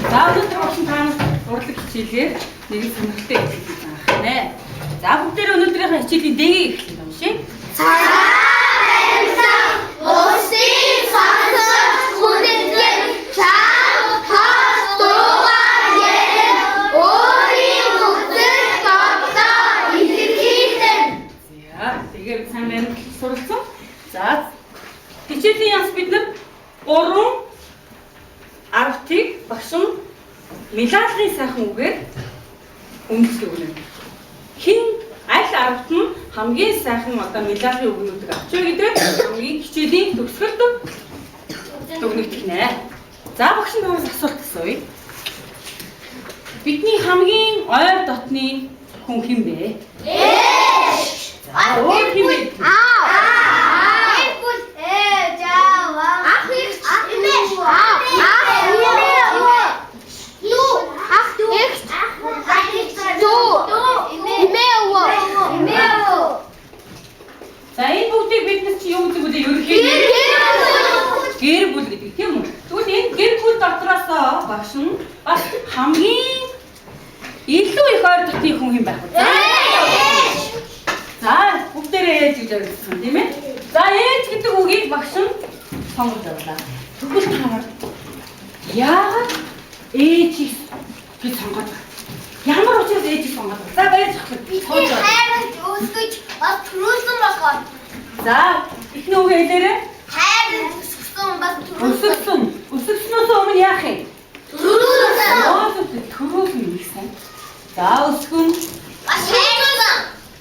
За, өнөөдөр багш та нарт урлаг хичээлээр нэг сонирхолтой хичээл заах нэ. За, бүгдээрээ өнөөдрийнхөө хичээлийн дэгийг эхлэх юм шиг. Улсын сонсож хүндэтгэн чанга тос дуугаар ярин өөрийн үзэл бодлоо илэрхийлэн. За, тэгэхээр сайн баримтлал суралцсан. За, хичээлийн яс бид нар 3 10-ыг багш нь Милалын сайхан үгээр үнэлж өгнө. Хэн аль аравт нь хамгийн сайхан одоо Милалын үгнүүдийг авч вэ гэдэг хамгийн хичээлийн төгсгөлд дүгнэгдэх нэ. За, багш нь танаас асуулт асууя. Бидний хамгийн ойр дотны хүн хэн бэ? Ээж. За, өөр хэн бэ? Аав. Гэр бүл. Ээж, аав. Ах эгч. Эмээ. Аав. Эмээ. Дүү. Ах эгч. Дүү. Эмээ өвөө. Эмээ өвөө. За, энэ бүгдийг бид нар чи юу гэдэг вэ? Ерөнхийдөө гэр бүл гэдэг, тийм үү? Тэгвэл энэ гэр бүл дотроосоо багш нь бас хамгийн илүү их ойр дотны хүн хэн байх вэ? За, бүгдээрээ ээж гэж ойлгосон, тийм ээ? За, ээж гэдэг үгийг багш нь сонгож авлаа. Тэгвэл та нар яагаад ээжийг гэж сонгоод байна? Ямар учраас ээжийг сонгоод байна? За, баяр захлаа. Бидний хайрлаж өсгөж бас төрүүлсэн болохоор. За, эхний үгээ хэлээрэй. Хайрлаж өсгсөн, бас төрүүлсэн. Өсгсөн. Өсгснөөс өмнө яах юм? Төрүүлсэн. Өөсөв төрүүлнэ их сайн. За, өсгөн. Бас хайрласан.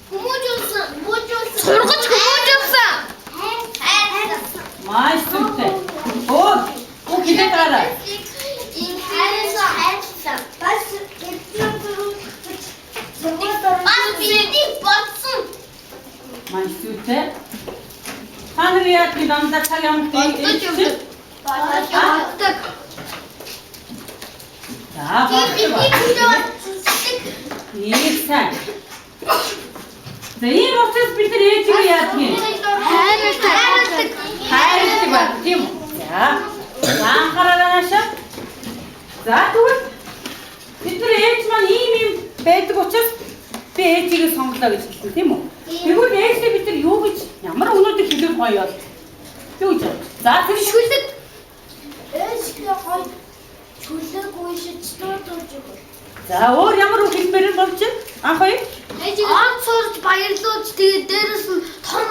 Хүмүүжүүлсэн. Хүмүүжүүлсэн. Сургаж хүмүүжүүлсэн. Хайрласан. Маш зүйтэй. Өөр үг хэлээд байгаарай. Энэ хайрласан. Хайрласан. Бас бидний төрүүлж бас бидний бодсон. Маш зүйтэй. Та нар яадаг дандаа цаг ямагт Бодож явдаг. Бодож явдаг. За, Тийм, боддог. бидний төлөө зүсдэг. Их сайн. За, ийм учраас бид нар ээжигээ яадаг юм? Хайрладаг. Хайрладаг байна, тийм үү? За. За, анхааралаа наашаа. За, тэгвэл бид нар ээж маань ийм ийм байдаг учраас би ээжигээ сонголоо гэж хэлсэн, тийм үү? Тэгвэл ээжээ бид нар юу гэж, ямар өнөөдөр хэлэх гоё бол? Юу гэж? За, тэр Шүлэг. Ээжгээ гоё шүлэг уншиж дуудаж өгөх. За, өөр ямар үг хэлмээр болж байна? Анх хоёр. Он сурж баярлуулж, тэгээд дээрэс нь том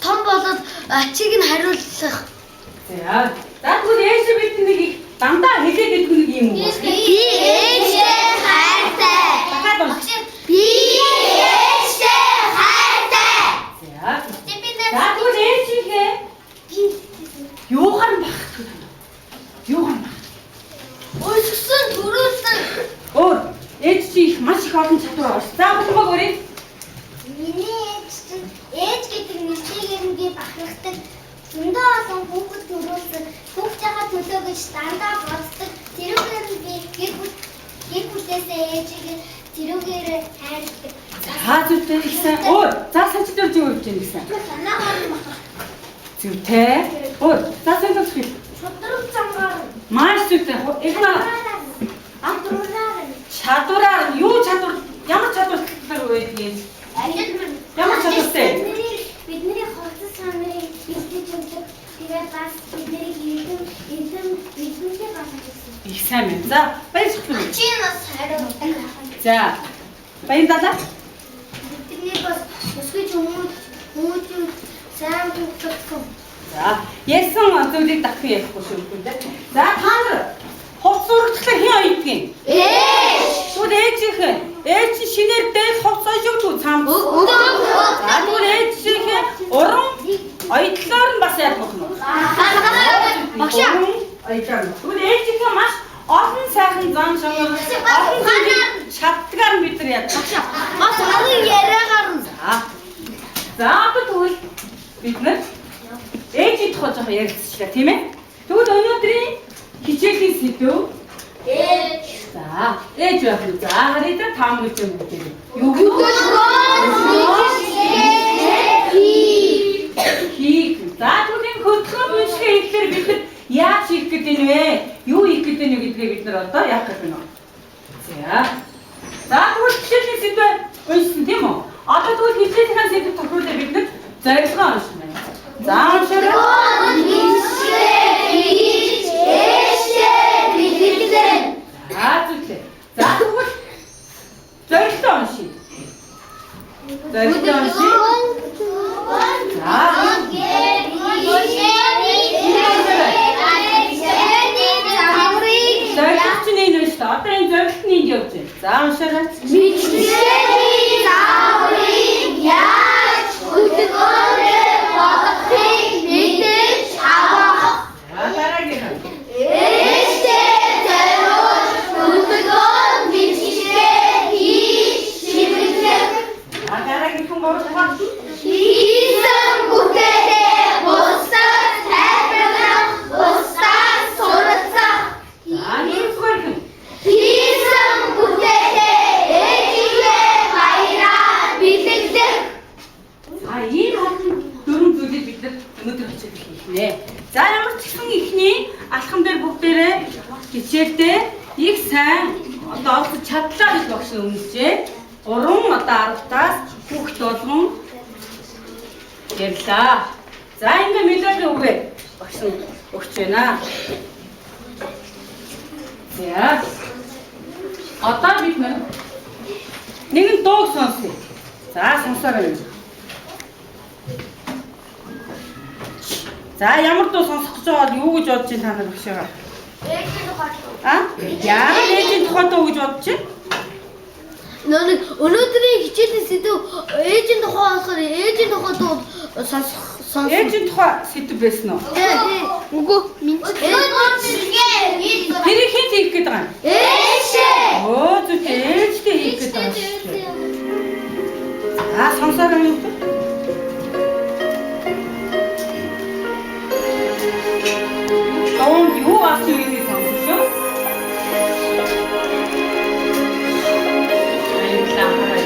том болоод ачийг нь хариулах. За. За, тэгвэл ээжээ бид нэг их дандаа хэлээд идэх нэг юм уу? Би ээжтэй хайртай. Дахиад унш. Би ээжтэй хайртай. За. За, тэгвэл ээжийнхээ юугаар нь бахархдаг вэ? Юугаар нь бах? Өсгсөн, төрүүлсэн. Өөр ээж чи их маш их олон чадвар байгаа шүү. За, бүхэн өөрийг. Миний ээж чинь ээж гэдэг нэртэйгээр нь би бахархдаг. Зөндөө олон хүүхэд төрүүлсэн. Хүүхдийнхаа төлөө гэж дандаа боддог. Тэрүүгээр нь би гэр бүлээсээ ээжигээ тэрүүгээр хайрладаг. За, зүйтэй, их сайн. Өөр. За, санчид юу гэж байна гэсэн. Санаагаар нь бахарх. Зүйтэй. Өөр. За, санчид хэл. Шудраг замгаар. Маш зүйтэй. Их наа. Чадвараар. Чадвараар нь юу чадвар, ямар чадвартай байдгийг? Ажил мөн. Ямар чадвартай? Бидний хувцас санарыг бэлдэж өгдөг. Тэгээд бас биднийг эрдэм эрдэм эрдэмтэй болгож өгсөн. Их сайн байна. За, баярлалаа. Чи нас хариудаг. За. Баян далаа. Бидний бас өсгөж хүмүүж сайн төгссөн. За, ярьсан зүйлийг дахин ярихгүй шүү дээ. За, та нар хувцас урагдлаа хэн оёдгийг юм? Ээж. Тэгвэл ээжийнхээ ээж чинь шинээр дээл хувцас ойж өгдөг цаам. За, тэгвэл ээжийнхээ уран оёдлоор нь бас яадаг нь вэ? Багшаа. Уран оёдлоор нь. Тэгвэл ээжийнхээ маш олон сайхан зан чанар, олон зүйлийг чаддгаар нь бид нар яадаг. Багшаа. Бас олон яриагаар нь. За. За, одоо тэгвэл бид нар ээжийн тухай жоохон ярилцчихлаа, тийм ээ? Тэгвэл өнөөдрийн хичээлийн сэдэв Ээж. За, ээж байх нь. За, харъя да, таамаглаж юм гэдэг. Юу гэх вэ? Хийх. За, тэгвэл энэ хөдөлгөөн бүлгээ хийхээр бид нар яаж хийх гэдэг нь вэ? Юу хийх гэдэг мэдээний гэдгээ бид нар одоо яах гэж байна вэ? За. За тэгвэл хичээлийн сэдвээ уншсан тийм үү? Одоо тэгвэл хичээлийнхаа сэдв тохируулаад бид нар зорилгоо уншина. За уншаарай. За зүглээ. За тэгвэл зорилгоо уншия. Зорилгоо уншия. За. Зорилго чинь энэ байна шүү дээ. Одоо энэ зорилт нь энд явж байна. За уншаарай. Мэдлэгийн загварыг яаж хөдөлгөөрөө бодохыг мэдэж авах. За дараагийнх нь. Ээжтэй зориулж хөдөлгөөн мэдлэгээ хийж чимэглэх. За дараагийнх нь гурав дахь. Хийсэн бүтээлээ бусдад тайлбарлах, бусдаас суралцах. За нэгдүгээр нь. Хийсэн бүтээлээ ээжийнхээ баяраар бэлэглэх. За ийм олон дөрвөн зүйлийг бид нар өнөөдөр хичээл хийх нэ. За ямар ч гэсэн эхний алхам дээр бүгдээрээ хичээлдээ их сайн одоо олж чадлаа гэж багш өмнөжээ. 3 одоо 10-таас хүүхд болгон ярьлаа. За ингээ мелодийн үгээ багш нь өгч байна. За. Одоо бид нэгэн дууг сонсъё. За сонсоорой. За ямар дуу сонсох гэж байгаа бол юу гэж бодож байна та нар багшаага? Ээжийн тухай. А? Яагаад ээжийн тухай дуу гэж бодож байна? Нэг өнөөдрийн хичээлийн сэдэв ээжийн тухай болохоор ээжийн тухай дуу сонсох сонсох. Ээжийн тухай сэдэв байсан уу? Үгүй минь. Тэрийг хэн хийх гээд байгаа юм? Ээжээ. Өө зүг ээжтэй хийх гээд байгаа юм шүү дээ. За сонсоорой юу? Дуунд юу авсан гэдгийг сонссон шүү. Баярлалаа.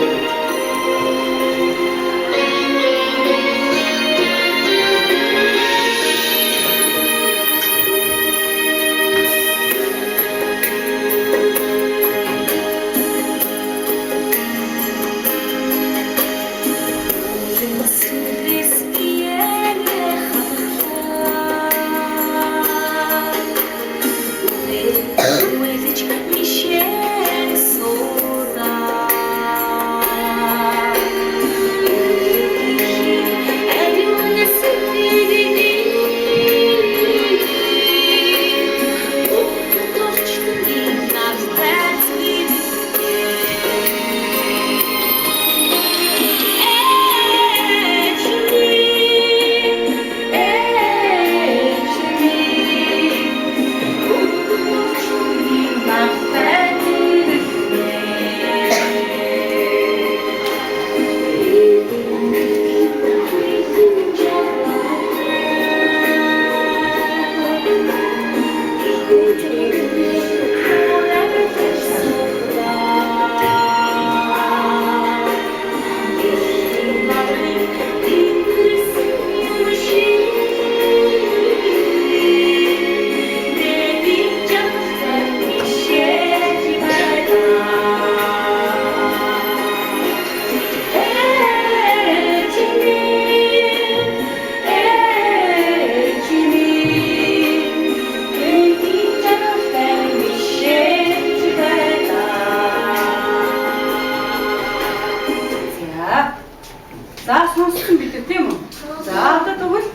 За сонссон бид нар тийм үү? За одоо тэгвэл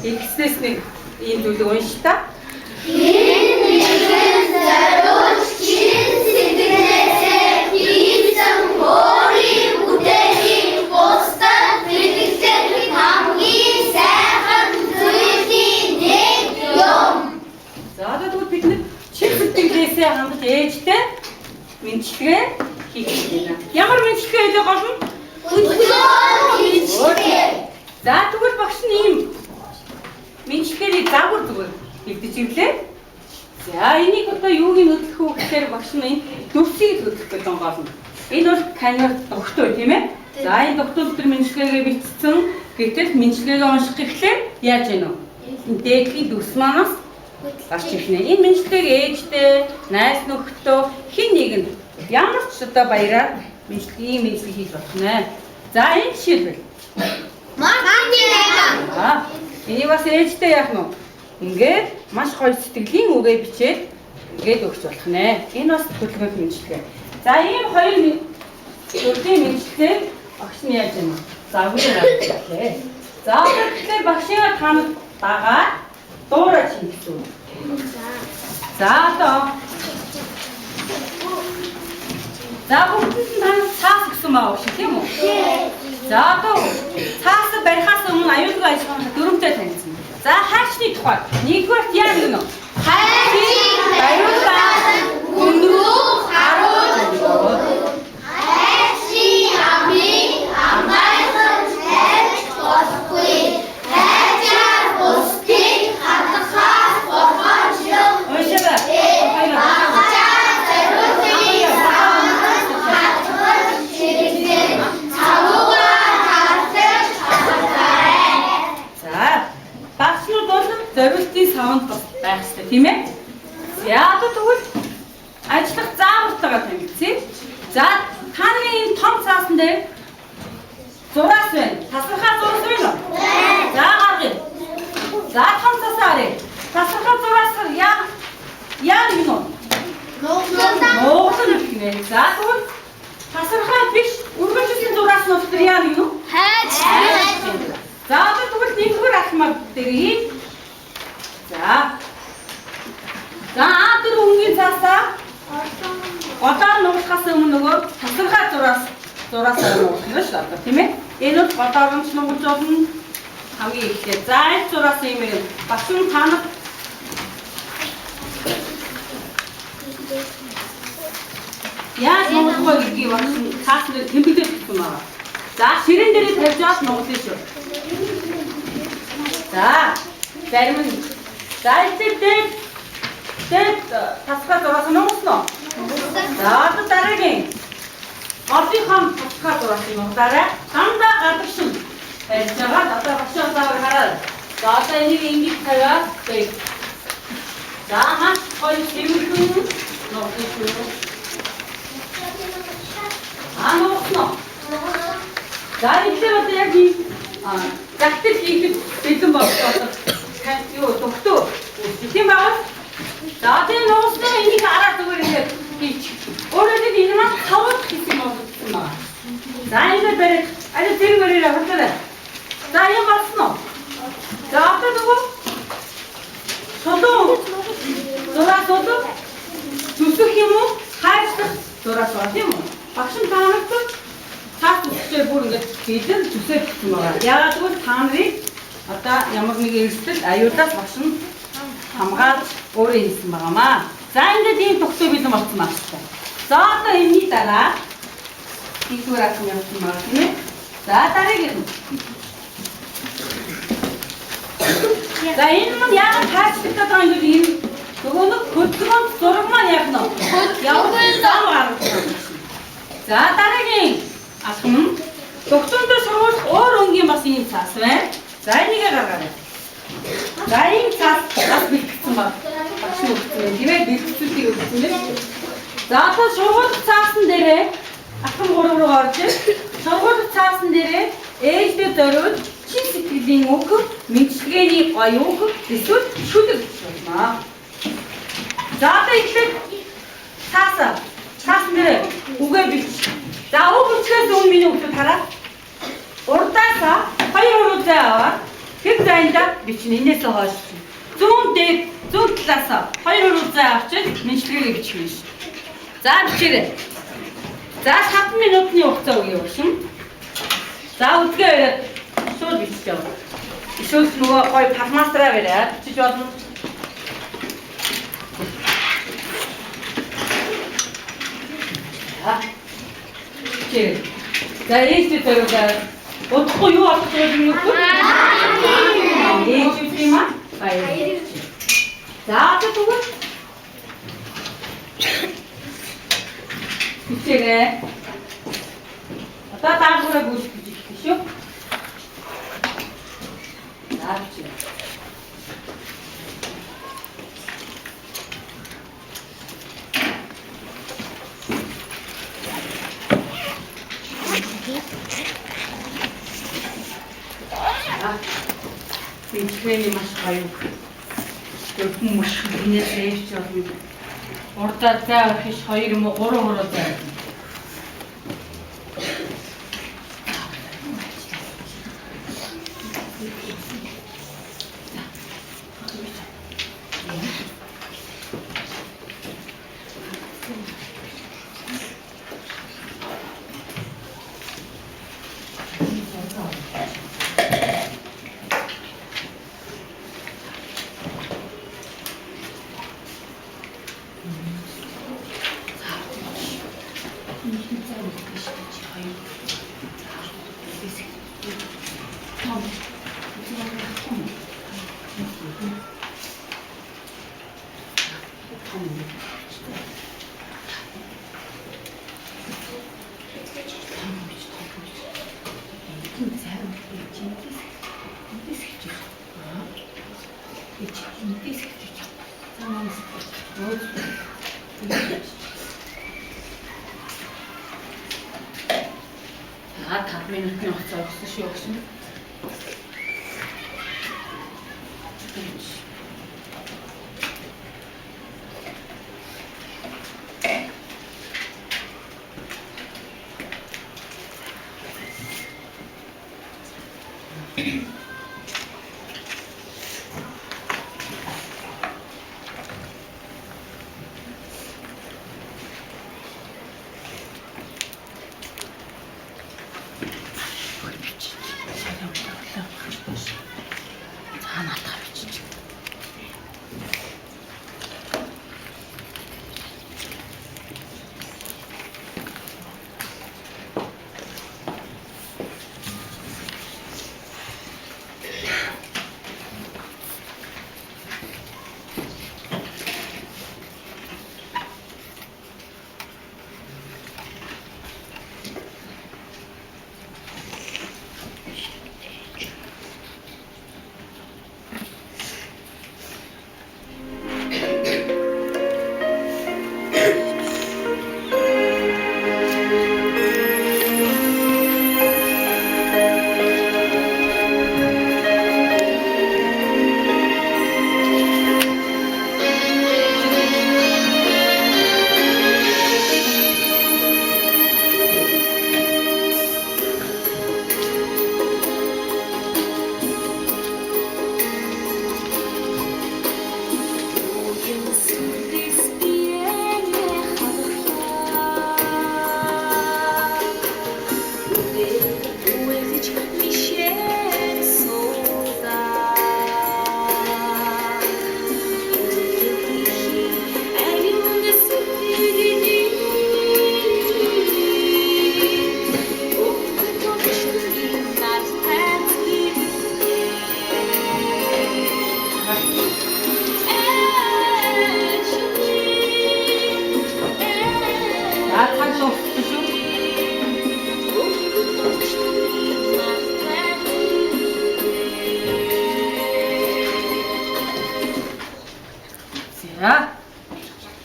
ихснээс нэг ийм зүйлийг уншъя та. Хэн нэгэн зориулж чин сэтгэлээсээ хийсэн өөрийн бүтээлийг бусдад бэлэглэх хамгийн сайхан зүйлийн нэг юм. За одоо тэгвэл бид нар чин сэтгэлээсээ хандаж ээжтэй мэндчилгээ хийх гэж байна. Ямар мэндчилгээ хийлээ гол нь? Хөдөлгөөн хийжтэй. За тэгвэл багш нь ийм мэндчилгээний загвар зүгээр бэлдэж ирлээ. За энийг одоо юуг нь хөдлөх үү гэхээр багш нь энэ дүрсийг хөдлөх гэдэг нь гол нь. Энэ бол конверт тогтоо тийм ээ. За энэ тогтоо дотор мэндчилгээгээ бичсэн. Гэтэл мэндчилгээгээ унших гэхлээр яаж яах вэ? Энэ дээдлийн дүрс манаас Гарч ирнэ. Энэ мэдлэгийг ээжтэй, найз нөхдөд хэн нэгэнд ямар ч одоо баяраар мэдлэг ийм мэдлэг хийж болох нэ. За энэ жишээлбэл энийг бас ээжтэй яах нь вэ? Ингээд маш гоё сэтгэлийн үгээ бичээд ингээд өгч болох нэ. Энэ бас хөдөлгөөнт мэдлэг. За ийм хоёр төрлийн мэдлэгээр багш нь яаж юм бэ? Загварыг авчихлаа. За одоо тэгэхээр багшийн танад дагаад дуурайж хийнэ гэсэн үг. За одоо за бүгдэнд нь танад цаас өгсөн байгаа багш тийм үү? За одоо цаас барихаас өмнө аюулгүй ажиллагааны дүрмтэй танилцсан. За хайрчны тухай нэгдүгээрт яа гэнэ вэ? Хайрчийг бариулаад хүн рүү харуулж өгөө. Хайрчийн амыг амгайлан хайж болохгүй. Хайчаар бусдыг хатгахаас бурханчлан Уншаарай. багажаа зориултын савнаас хатгах хэрэглэн цавуугаар хатгах хатгаарай. За багшнууд бол зориултын савнд бас байх хэрэгтэй тийм ээ? За одоо тэгвэл ажиллах заавартайгаа танилцъя. За та нарын энэ том цаасан дээр зураас байна. Тасархай зураас байна уу? За гаргая. За том цаасаа харъя. Тасархай зураас яа юм уу? Нууглан гинэ. За тэгвэл тасархай биш үргэлжлэн зураас нь болохоор яа юм уу? Хайж. За одоо тэгвэл нэгдүгээр алхмаар дээр ийм. За. За А4 өнгийн цаасаа голоор нуглахаас өмнө нөгөө тасархай зураасаа нуглах нь шүү дээ тийм ээ. Энэ бол голоор нь ч нуглаж болно. Хамгийн ихдээ. За энэ зураас юм юм. Багш нь та нар яаж нуглах вэ гэдгийг багш нь цаасан дээр тэмдэглэж өгсөн байгаа. За ширээн дээрээ тавьж аваад нуглая шүү. За зарим нь за энэ дээд тасархай зураас нугласан уу? За одоо дараагийн голынхоо тасархай зураас нуглаарай. Дандаа гадагшин барьж байгаа. Одоо багшийн заавар хараад. За одоо энийг ингэж тавиад бэй. За маш гоё цэвэрхэн нуглая шүү. А нугласан уу? За энэ одоо яг ийм загтал хийхэд бэлэн болчихсон. Юу тогтоо. Тийм байна. За тийм нууснаа энийг хараа зүгээр ингээд хийч. Өөрөөр хэлбэл энэ маань таван хэсэг болгосон байна. За ингээд бариад аль зэрэг бариараа хурдлаа. За юм болсон уу? За одоо нөгөө сулуун зураас болов зүсэх юм уу? Хайрцах зураас байна тийм үү? Багш нь та нарт цаас үсчээр бүр ингээд бэлэн зүсээд гэсэн байгаа. Яагаад гэвэл та нарыг одоо ямар нэгэн эрсдэл аюулаас багш нь хамгаалж өөрөө хийсэн байгаамаа. За ингээд ийм тогтоо бэлэн болсон байна. За одоо энэний дараа нэгдүгээр алхам явсан байна тийм ээ. За дараагийн нь. За энэ маань яагаад таачдаг байгаа юм бэ? Энэ нөгөө нэг хөдөлгөөнд зураг маань яг нь явсан зам гаргаж байна. За дараагийн алхам нь тогтоонд сургуулах өөр өнгийн бас ийм цаас байна. За энийг гаргаарай. За ийм цаас бас бэлтгэсэн байна. Багш нь өгсөн юм тийм ээ, бэлтгэцүүдийг өгсөн байна. За одоо сургууль цаасан дээрээ алхам 3 руу орж сургууль цаасан дээрээ ээждээ зориулж чин сэтгэлийн үг, мэдлэгээний гоё үг эсвэл шүлэг болно. За одоо эхлээд цаасан дээрээ үгээ бэлч. За үг бичгээс өмнө миний үгтүүд хараа. Урдаасаа хоёр хуруу зай аваад тэр зайдаа бичнэ. Энээс хойш. Зүүн дээд зүүн талаасаа хоёр хуруу зай авчиж мэдлэгээ бичих юм шиг. За бичээрэй. За 5 минутны хугацаа өгье өгшин. За үдгээ бариад шууд бичиж яваа. Эсвэл нөгөө гоё фармастраа бариад бичиж болно. За. Бичээрэй. За ээжтэй зориулаад удахгүй юу болох вэ юм бэ? Ээж үү юм аа? Баяр. За одоо тэгвэл бичээрэй. Одоо даалгавраа гүйцэтгэж эхлэв шүү. За бичээрэй. Мэдлэгээний маш гоё. Хүн мөш хинээс ээвч болно. Урдаа зай орхиш 2 юм уу 3 хуруу зай. За 5 минутын хугацаа өгсөн шүү өгсөн.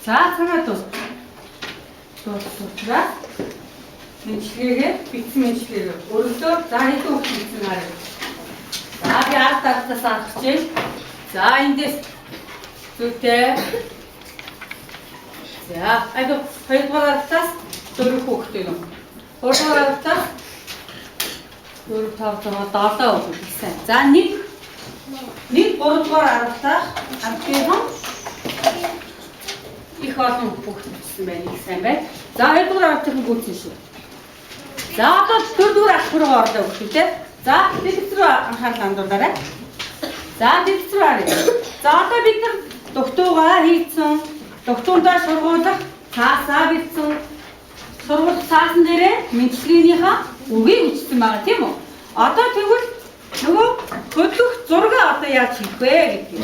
За цагаа дуусах. Мэдлэгээ бичсэн мэдлэгээ өргөлөөр за хэдэн хүүхд бичсэн харъя. За би ард тартаас авах гэж. За эндээс зүйтэй. За айгу хоёрдугаар ардтаас 4 хүүхд юм. Гуравдугаар ардтаас 4 5 6 7 хүүхд гэсэн. За 1 1 гуравдугаар ардтаас ардынхан их олон хүүхд бичсэн байна. Их сайн байна. За хоёрдугаар ардынхан гүйцэн шүү. За одоо дөрөвдүгээр алхам руу орлоо гэх үү те. За дэлгэц рүү анхаарал хандуулаарай. За дэлгэц рүү харъя. За одоо бид нар дугтуугаа хийцэн, дугтуундаа сургуулах цаасаа бэлдсэн. Сургуулах цаасан дээрээ мэдлэгээнийхээ үгийг бичсэн байгаа тийм үү? Одоо тэгвэл нөгөө хөдлөх зураг одоо яаж хийх вэ гэдэг.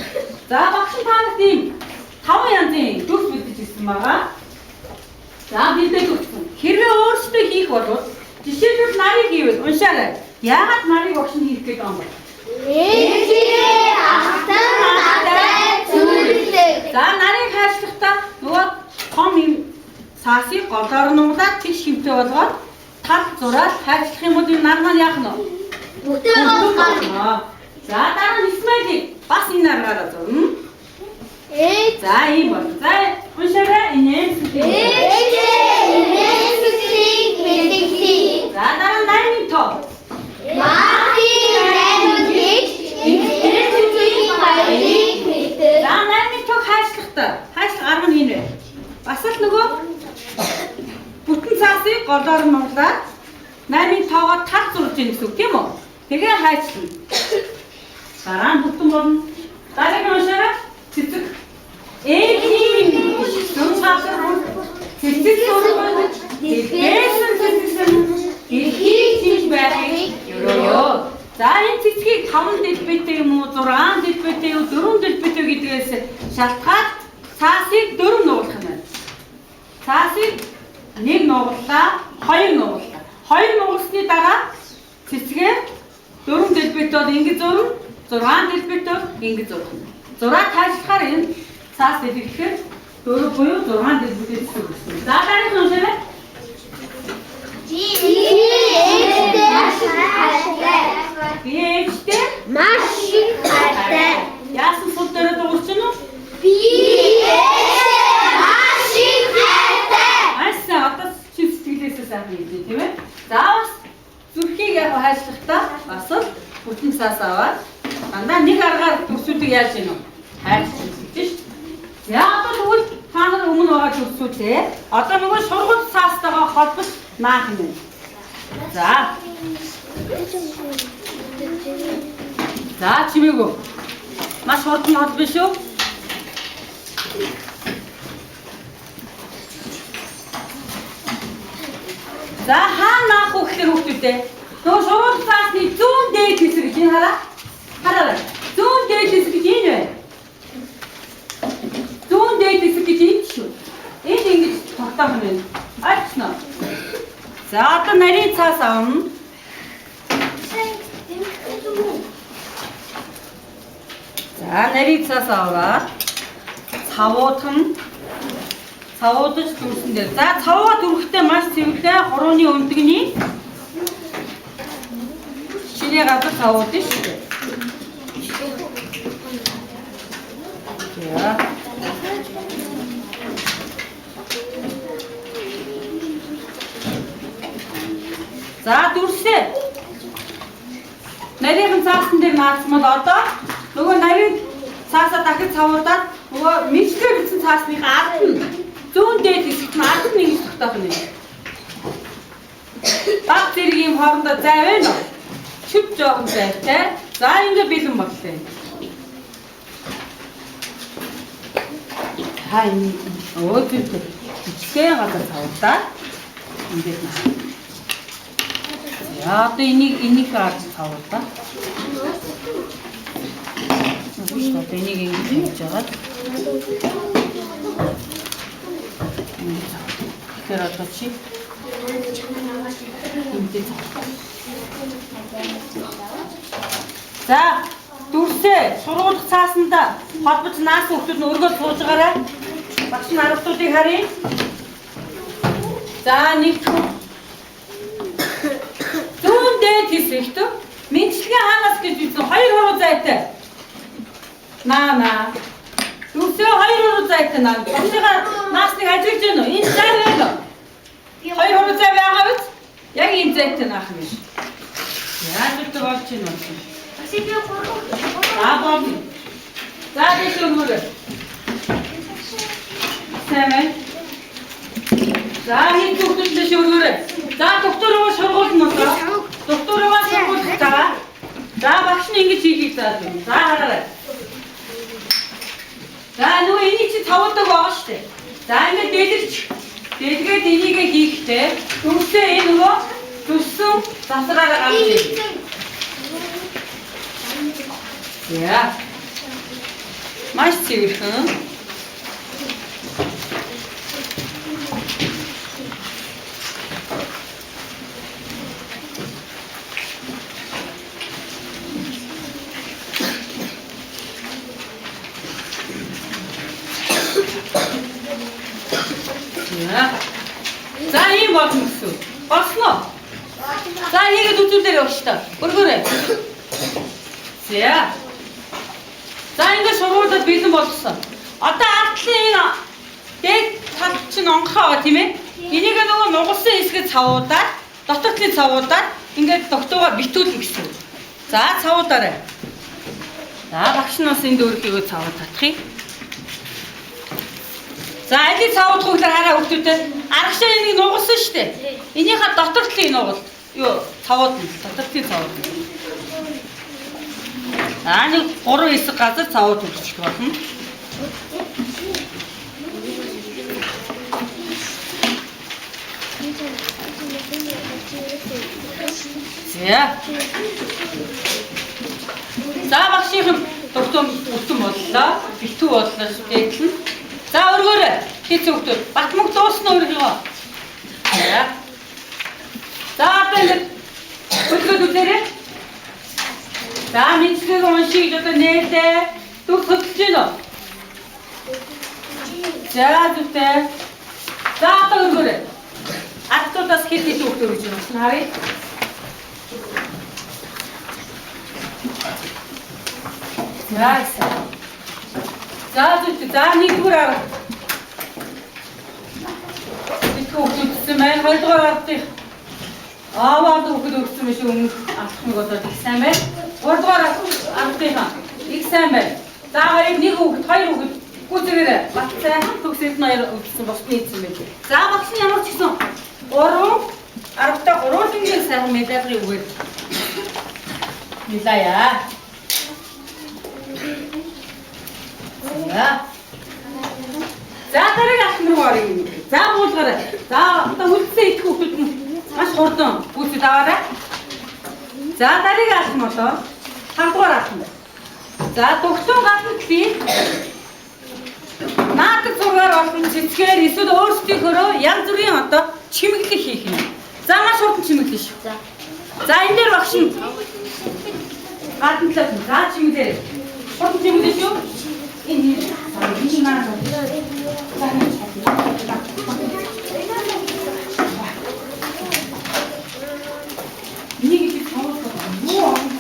За багш та нарт ийм 5 янзын дүрс бэлдэж ирсэн байгаа. За бэлдээд өгсөн. Хэрвээ өөрсдөө хийх бол жишээлбэл нарыг хийвэл уншаарай. Яагаад нарыг багш нь хийх гээд байгаа юм бэ? Ээжээ ахтан надад зүрлэг. За нарыг хайрлахдаа нөгөө том юм саасыг голоор нуглаад тэгш хэмтэй болгоод тал зураад хайрлах юм бол энэ нар маань яах нь вэ? Бүтэн болгоо. За дараа нь Исмаилыг бас энэ аргаараа зурна. Ээж. За ийм бол. За уншаарай инээмсэглэгийг. Ээжээ инээмсэглэгийг мэдгэлээ. За дараа нь 8-ын тоо. Мартын 8-ыг инээмсэглэлийн баярыг мэддэг. За 8-ын тоог хайшлахтаа хайшлах арга нь энэ вэ? Бас л нөгөө бүтэн цаасыг голоор нь нуглаад 8-ын тоогоо тал зурж ийн гэсэн үг тийм үү? Тэгээ хайчлана. Дараа нь бүтэн болно. Дараагийн уншаарай. Цэцэг. Ээжийн зүүн газар цэцэг зургууд дэлбээсэн цэцэгсэн дэлхийг чиж байхыг өрөөё. За энэ цэцгийг 5 дэлбэтэй юм уу, 6 дэлбэтэй юу, 4 дэлбэтэй гэдгээс шалтгаалж цаасыг 4 нуглах юм байна. Цаасыг 1 нуглаа, 2 нуглаа. 2 нугласны дараа цэцгээ 4 дэлбэтэй бол ингэж зурна, 6 дэлбэтэй бол ингэж зурна. 6 таашлахаар энэ цаас дэлгэхээр 4 буюу 6 дэлбэтэй цэцэг гэсэн. За дараагийн уншаарай. Би ээжтэй маш их хайртай. Би ээжтэй Маш их хайртай. яасан сул дорой дуурч гэнэ үү? Би ээжтэй маш их хайртай. Маш сайн одоо чи сэтгэлээсээ сайхан хэлээ тийм ээ. За бас зүрхийг яг хайшлахдаа бас л бүтэн цаас аваад дандаа нэг аргаар дүрсүүдийг яаж гэнэ үү? Хайрлах гэж шүү. За одоо тэгвэл та нар өмнө байгаа дүрсүүдээ одоо нөгөө сургууль цаастайгаа холбож наах юм байна. За. За чимээгүй. Маш хурдан холбоно шүү. За хаана наах вэ гэхээр хүүхдүүдээ нөгөө сургууль цаасны зүүн дээд хэсэг гэж энэ хараа. Хараарай. Зүүн дээд хэсэг гэж энэ байна. Зүүн дээд хэсэг гэж энэ шүү. Энд ингэж тогтоох юм байна. Ойлгосноо? За одоо нарийн цаас авна. За нарийн цаас аваад цавуудхан цавуудаж дүрсэн дээр. За цавууга дүрхтээ маш цэвэрлээ хурууны өндөгний шинэ газар цавуудна шүү дээ. За. За дүрсээ. Нарийнхан цаасан дээр наацмал одоо нөгөө нарийн цаасаа дахиж цавуудаад нөгөө мэдлэг бичсэн цаасныхаа ард нь зүүн дээд хэсэгт нь ард нь ингэж тогтоох юм. Баг зэрэг юм хоорондоо зай байна уу? Шүп жоохон зайтай. За ингэ бэлэн боллоо. Та энэ өө зүгт бичсэн газар цавуудаад ингэж наа. За одоо энийг ард цавуудаа. Үгүй шүү дээ. Энийг ингэж хийж жагаад. Тэгэхээр одоо чи ингэж. За дүрсээ сургуулих цаасанда холбож наасан хүмүүс нь өргөө сууж байгаарай. Багш нь аргуудыг харъя. За нэгд хүү. Зүүн дээд хэсэгт мэдлэгээ хаанаас гэж үзсэн 2 хуруу зайтай. Наа наа. Дүрсээ 2 хуруу зайтай наа. Багшигаа наасныг ажиглаж байна уу? Энэ зай байна уу? 2 хуруу зай байгаа биз? Яг ийм зайтай наах юм биш. Яаж үгүй болж байна вэ? За болно. За тийш өргөөрэй. Сайн байна. За хэд хүүхдүүд тийш өргөөрэй. За доктор руу сургууль нь одоо. Доктор руу сургууль за. За багш нь ингэж хийхийг зааж байна. За хараарай. За нөгөө энийг чи цавуулдаг байгаа шүү дээ. За ингээд дэлгэрч дэлгээд энийгээ хийхдээ дүрсээ энэ нөгөө зүссэн засраараа гарч ирнэ. За. Маш цэвэрхэн. За ийм болно гэсэн. Болсон уу? За хийгээд үзүүлээр явах та. Өргөөрэй. За. За ингээд сургуулиуд бэлэн болгосон. Одоо артлын энэ дээд тал чинь онгохоо байгаа тийм ээ. Энийг нөгөө нугалсан хэсгээ цавуудаад, дотор талын цавуудаад ингээд тогтоогоо битүүлнэ гэсэн үг. За цавуудаарай. За багш нь бас энд өөрийнхөө цавууд татах юм. За алийг цавуудах вэ гэхээр хараа хүүхдүүдээ аргашаа энийг нугалсан шүү дээ. Энийхээ дотор талын нугал юу цавуудна. Дотор талын цавуудна. За нэг 3 хэсэг газар цавууд өгчих болно. За. За багшийнхан дуртам бүтэн боллоо. Битүү боллоо шүү дээ. За өргөөрэй. Хийц хүүхдүүд. Батмөг дуусна өргөө. За. За одоо ингэ хөдөлгөөд үзээрэй. За мэдлэгийг уншиж одоо нээлээ. Дүр хөдөлж гин үү? За зүгтээ. За одоо өргөөрэй. Ардуудаас хэд хэд хүүхдүүд өргөж байна харъя. За. За зүгтээ. За нэгдүгээр арга. Их хүүхдүүд байна. Хоёрдугаар ардын ааваад хүүхэд өгсөн биш өмнөх алхмыг болоод их сайн байна. Гуравдугаар ардынхаа их сайн байна. За хоёр нэг хүүхэд, хоёр хүүхэд гүйцэгээрэй. Бат сайхан төгс эрдэнэ хоёр өгсөн босны ийцэн байна. За багш нь ямар ч гэсэн 3 аргатай гурван сайхан медальгийн үгээр милая. За. За дараагийн алхам руу оръё. За буулгаарай. За одоо үлдсэн идэх хүүхдүүд нь маш хурдан гүйцэд аваарай. За дараагийн алхам болоо 5 дугаар алхам байна. За догтун гадна талын наадаг зургаар болон цэцгээр эсвэл өөрсдийнхөөрөө янз бүрийн одоо чимэглэл хийх юм. За маш хурдан чимэглэн шүү. За энэ дээр багш нь гадна талаас нь за чимэглээрэй. Хурдан чимэглэн шүү. Энэ энэ наа. Нэг их цавуулах юу олон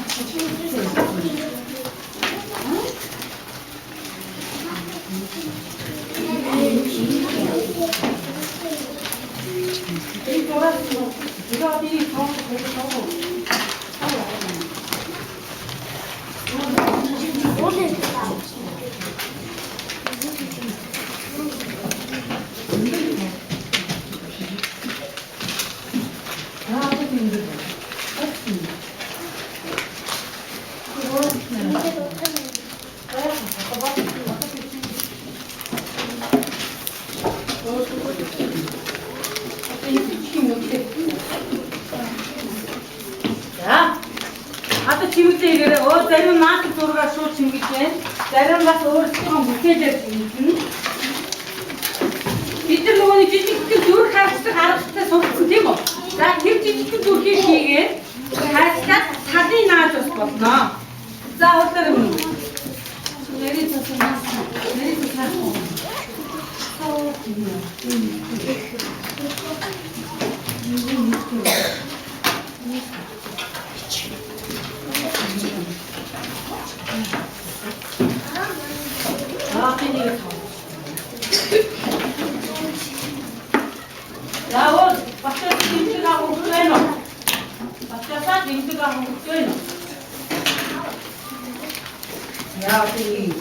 За. Одоо чимэглээ хийгээрэй. Өөр зарим наад зургаар шууд чимэглэж байна. Зарим бас өөрсдийнхөө бүтээлээр чимэглэнэ. Бид нар нөгөө нэг жижигхэн зүрх харцдаг аргатай сурцсан тийм үү? За тэр жижигхэн зүрхийг хийгээд хайцлаад талын нааж бас болно. За уудлаарай мөн. Нэрийн цус нэрийн цус. За оо багшаас дэмжлэг авах хэрэгтэй байна уу? Багшаасаа дэмжлэг авах хэрэгтэй байна уу? Яа тийм.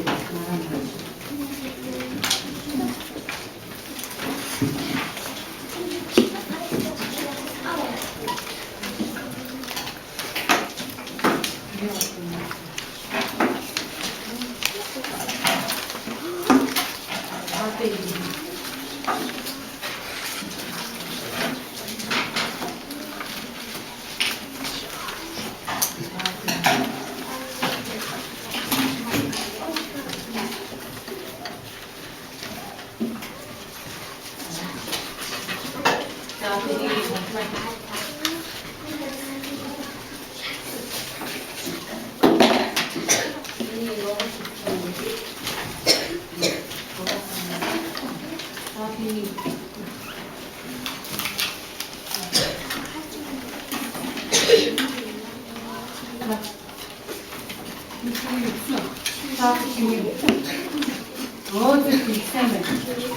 Өө зүг их сайн байна.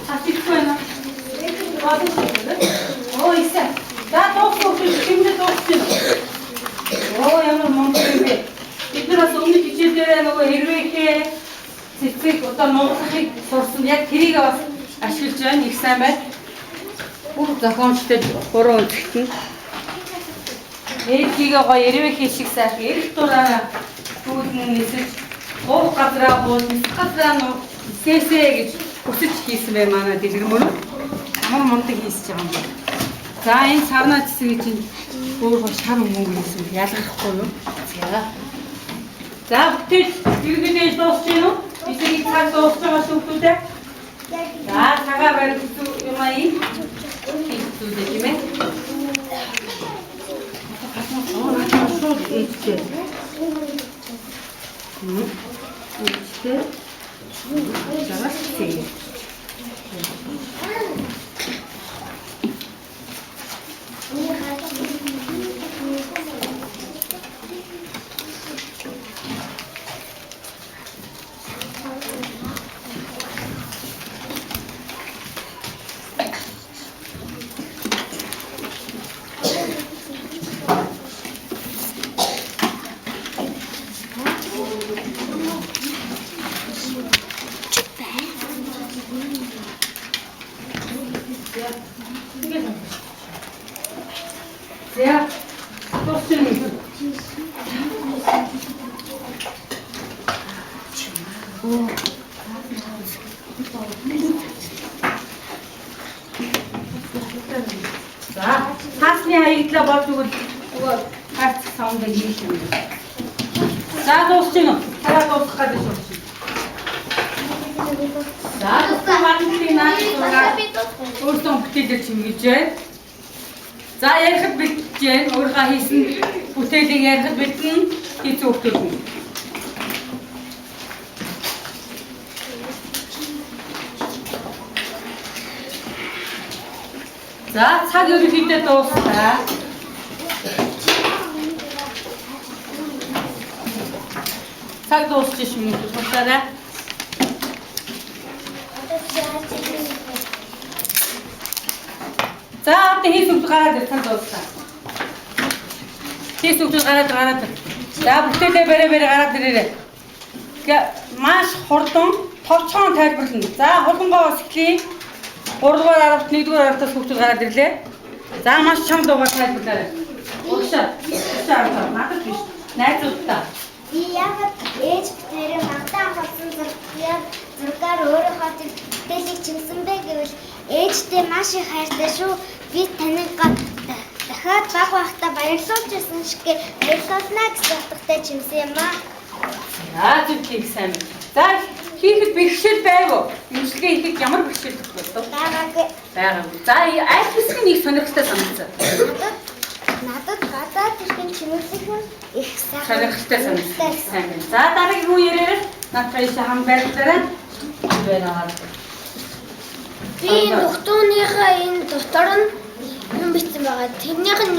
Та хийхгүй байна. Бодож байна. Оо их сайн. За дуусах үү? Хэмнээ дуусчих юм. Оо ямар мундаг юм бэ? Бид нар бас өмнөх хичээл дээр нөгөө хэрвээхээ цэцэг одоо нуглахыг сурсан. Яг тэрийг бас ашиглаж байна. Их сайн байна. Бүх зохиомжтой гурван өнцөгт нь. Ээжигээ гоё эрвээхээ шиг сайхан эрх дураараа дүүдэн нисэж уух газраа бууж нисэх газраа нисээсээ гэж хүсэж хийсэн бай манай дэлгэрмөр. Ямар мундаг хийсэж байгаа юм бэ? За энэ сарнаа цэцгийг чинь өөрөө шар мөнгө хийсэн ялгахгүй юу? За. За бүтээл ерөнхийдөө дуусч байна уу? Эсэгийг цаг дуусч байгаа шүү дээ. За цагаа барих юм аа ийм зүйлээ тийм ээ. Шууд ээжтэй. Ээжтэй. Жаргал цэцэг. За дуусна. За таасны хаягдлаа болж өгвөл нөгөө хайрцаг савнда хийх юм. За дуусч байна уу? Цагаа дуусгах гэдэг шүү. За манлын наад зураг өөртөө бүтээлээр чимгэж байна. За ярихад бэлтэж байна. Өөрийнхөө хийсэн бүтээлийг ярихад бэлтэн хийсэн хүмүүс нь. За цаг ерөнхийдөө дуусна. Цаг дуусчих юм уу? Тусаарай. За одоо хийх үг гараад ир цаг дуусна. Хийх үг гараад ир. За бүтээлээ барай барай гараад ирээрэй. Маш хурдан товчхон тайлбарлана. За хулгангоо эхлэе. 3 дугаар аравт 1 дугаар аравтаас хүүхдүүд гараад ирлээ. За маш чанга дуугаар тайлбарлаарай. Урагшаа. Урагшаа аваа. Надад биш. Найзуудтай. Би яагаад ээж битэрээ магдаа авсан зургаар өөрийнхөө тэр бүтээлийг чимсэн бэ гэвэл ээжтэй маш их хайртай шүү. Би таныг дахиад баг байхдаа баярлуулж байсан шиг баярлуулна гэсэн утгатай чимсэн юм аа. За зүг их сайн. За хийхэд бэрхшээл байв уу? Имчилгээ хийхэд ямар бэрхшээл тохиолдов? Байгаагүй. Байгаагүй. За аль хэсэг нь их сонирхолтой санагдсан? Надад гадаад иргэн чимэглэх нь их сайхан. Сонирхолтой санагдсан. Сайн байна. За дараагийн хүн яриараа наадах ийшээ хам байрлалаарай. Байна. Би энэ нөхдөөнийхөө энэ дотор нь юм бичсэн байгаа. Тэрнийх нь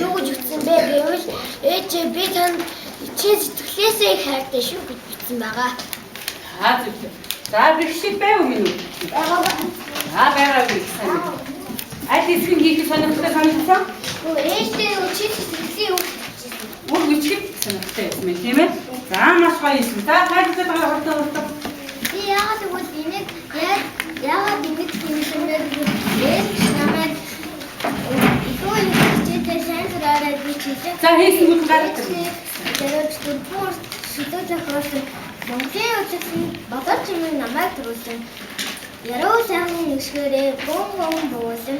юу гэж бичсэн бэ гэвэл ээжээ би танд чи сэтгэлээсээ их хайртай шүү гэж бичсэн байгаа. За зөв. За бэрхшээл байв уу минь үү? Байгаагүй. За байгаагүй сайн байна. Аль хэсэг нь хийхэд сонирхолтой санагдсан? Ээжтэй чи сэтгэлээ юу гэж бичсэн. Үг бичгэд сонирхолтой байсан байна тийм ээ? За маш гоё юм. За тайлбарлаад байгаа хурдан хурдан. Би яагаад гэвэл энийг яагаад ингэж хийсэн бэ гэвэл ээж намайг илүү их хичээлээр сайн сураарай гэж хэлээ. За хийсэн үг гараад ирнэ. Тэгээд дөрвөн шүлэг зохиосон Монголын үзэсгэлэн бодол чимээ намайг төрүүлсэн. Яруу сайхан нүшгээрээ гүн гүн буусан.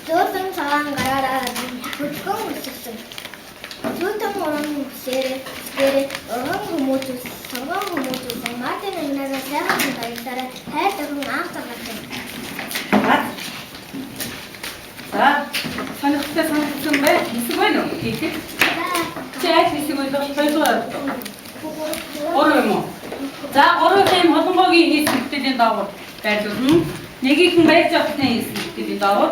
Зөөлөн цагаан гараараа хөдөлгөөн өсгсөн. Зүүтэн уран үсээрээ үсгээрээ урган хүмүүжүүл, сурган хүмүүжүүлсэн. Мартин амнаараа сайхан баярлалаараа хайр дохин анх гаргасан. За сонирхолтой санагдсан бай. Хэсэг байна уу? Хийхэд. Чи аль хэсэг вэ? Хоёрдугаар. Гурав юм уу? За гурвын юм хулгангоогийн хийсэн бүтээлийн доогуур байрлуулна. Нэгийнх нь баяр жавхлын хийсэн бүтээлийн доогуур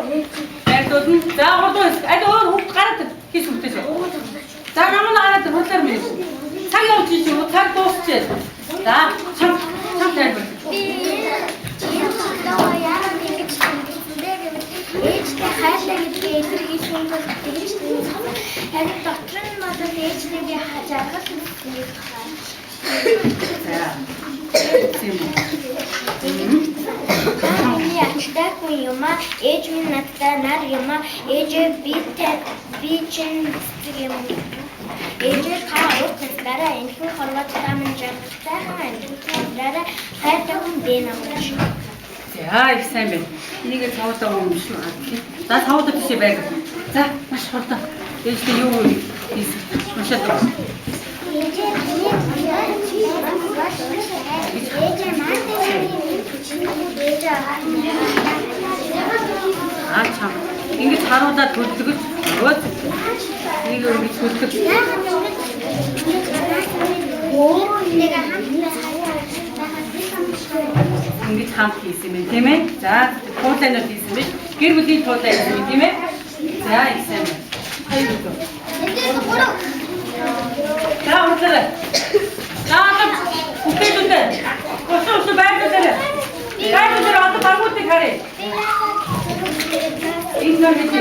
байрлуулна. За гурван хэсэг аль өөр хүүхд гараад хийсэн бүтээл. За намайг гараад хурлаар мэн. Цаг явж шүү. Цаг дуусчихээ. За чам чам тайлбар. Би За. Тийм үү. Та миний ачтай хүн юм аа. Ээж минь надтай нар юм аа. Ээжээ би чинь цэцэг юм. Ээжээ та урт наслаараа энэхүү хорвоод та минь жаргалтай амьдралаараа хайртай хүн бэ намайг. За, их сайн байна. Энийг цавуудаа уншин. За, цавуудаа тийшээ байг. За, маш хурдан. Ээжтэй юу хийсэн? Уншаад өг. Ээжээ миний ээжээ маань ээжээ Аа, чам. Ингэж харуулаад хөдлөгөж өөд. Нэг ингэж хөдлөг. Ингэж хамт хийсэн юм тийм ээ. За, туулайнууд хийсэн биш. Гэр бүлийн туулай хийсэн юм тийм ээ. За, их сайн байна. Хоёр өдөр. За, уурлаарай. За, одоо бүхэлдээ. Усан усан байрлуулаарай. Байрлуулаарай одоо багуудыг харъя. Энэ нөр гэж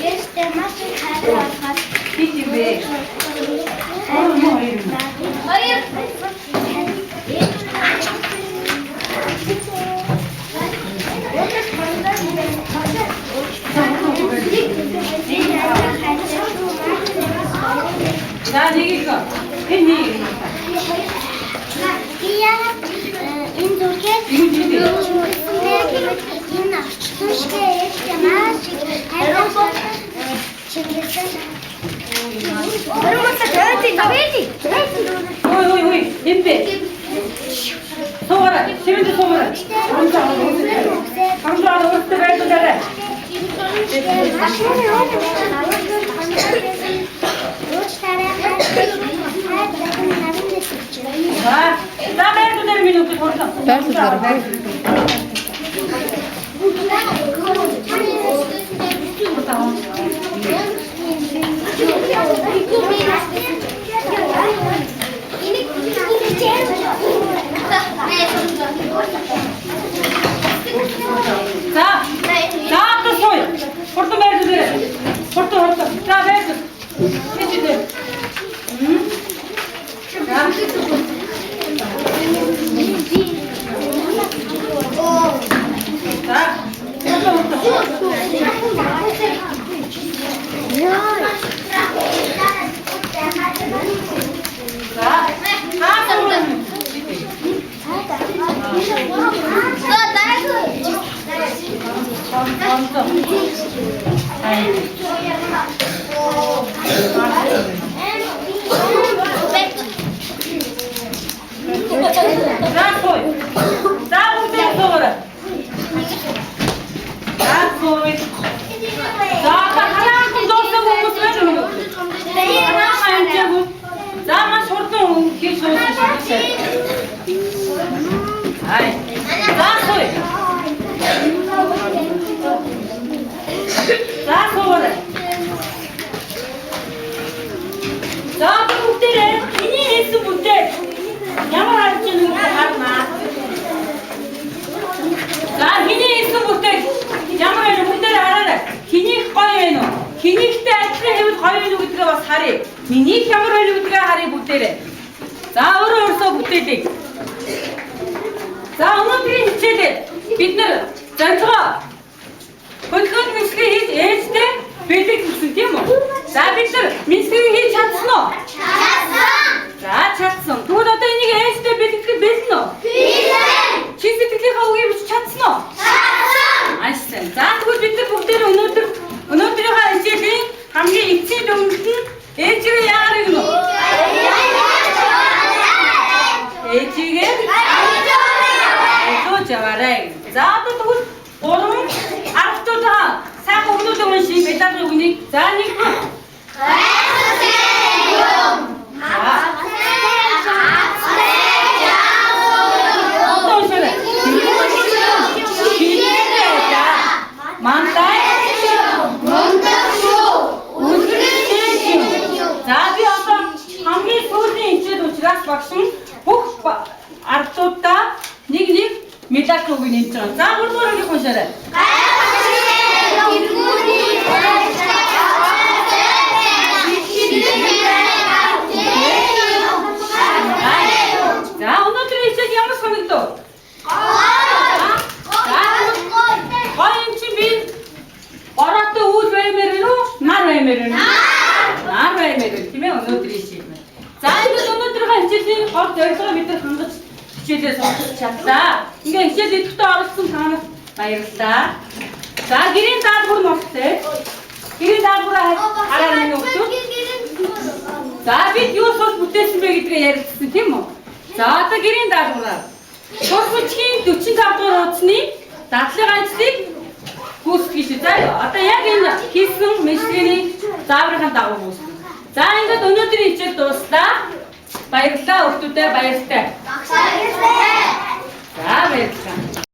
Ээжтэй маш их хайр болгоод хит юм бэ? Гурван юм хоёр юм. Хоёр. За, нэг их. Тэр нэг. Би яагаад энэ зүрхээ энэ орчлон шиг ээжтэй маш их хайр чингэлсэн. Ой ой ой, юм бэ? Суугаарай. Шивэнд суугаарай. Хамжаа өөртөө байрлуулаарай. За, за байрлуулаарай миний хүүхэд хурдан. Байрлуулаарай. За, за одоо сууя. Хурдан байрлуулаарай. Хурдан хурдан. За байрлуул. Тийч үү. За. За. Хурдан хурдан. За. Хаа сууна. Онцоо. Ай. За сууя. За бүгдээ суугаарай. За сууя. За одоо хараанхан дуусаагүй хүмүүс байна уу? Хараанхан амжаагүй. За маш хурдан хийж суусан шүү. Ай. За сууя. За суугаарай. За бүгдээрээ миний хийсэн бүтээл ямар харж байгаа юм харнаа. За миний хийсэн бүтээл ямар байна бүгдээрээ хараарай. Хэнийх гоё байна уу? Хэнийхтэй адилхан хэвэл гоё байна уу гэдгээ бас харъя. Минийх ямар байна уу гэдгээ харъя бүгдээрээ. За өөрөө өөрсөө бүтээлээ. За өнөөдрийн хичээлээр бид нэр зорилгоо хөдөлгөөн мэдлэгээ хийж ээжтэй бэлэг гэсэн тийм үү? За бид нар мэдлэгийг хийж чадсан уу? Чадсан. За чадсан. Тэгвэл одоо энийг ээжтэй бэлтгэх бэлнэ үү? Бэлэн. Чин сэтгэлийнхаа үгийг бичиж чадсан уу? Чадсан. Маш сайн. За тэгвэл бид нар бүгдээрээ өнөөдрийнхөө хичээлийн хамгийн эцсийн дүгнэлт нь ээжигээ яагаар гэнэ үү? Ээжигээ өлөөж яваарай. За одоо тэгвэл 3 10 сайхан өгнүүд уншия бэлагийн үгнийг. За нэгдүгээр. Одоо уншаарай. Мантай За би одоо хамгийн сүүлийн хичээл учраас багш нь бүх ардуудаа нэг нэг мелак үг нэмж байгаа. За гуравдугаар ангийн уншаарай. баймаар байна? Нар баймаар байна, тийм ээ, өнөөдрийн хичээл маань. За, ингээд өнөөдрийнхөө хичээлийн гол зорилгоо бид нар хангаж хичээлээ сурч чадлаа. Ингээд хичээл идэвхтэй оролцсон та нарт баярлалаа. За, гэрийн даалгавар нь болтой. Гэрийн даалгавраа хараа миний хүмүүс. За, бид юу сурч бүтээсэн бэ гэдгээ ярилцсан, тийм үү? За, одоо гэрийн даалгавраа. Сурах бичгийн 45 дугаар хуудасны дадлын ажлыг гүйцэтгэж шүү. За, одоо яг энэ хийсэн мэдлэгийн зааврын дагуу гүйцэтгэв. За, ингээд өнөөдрийн хичээл дууслаа. Баярлалаа хүмүүстээ, баяртай. Баярлалаа. За, баярлалаа.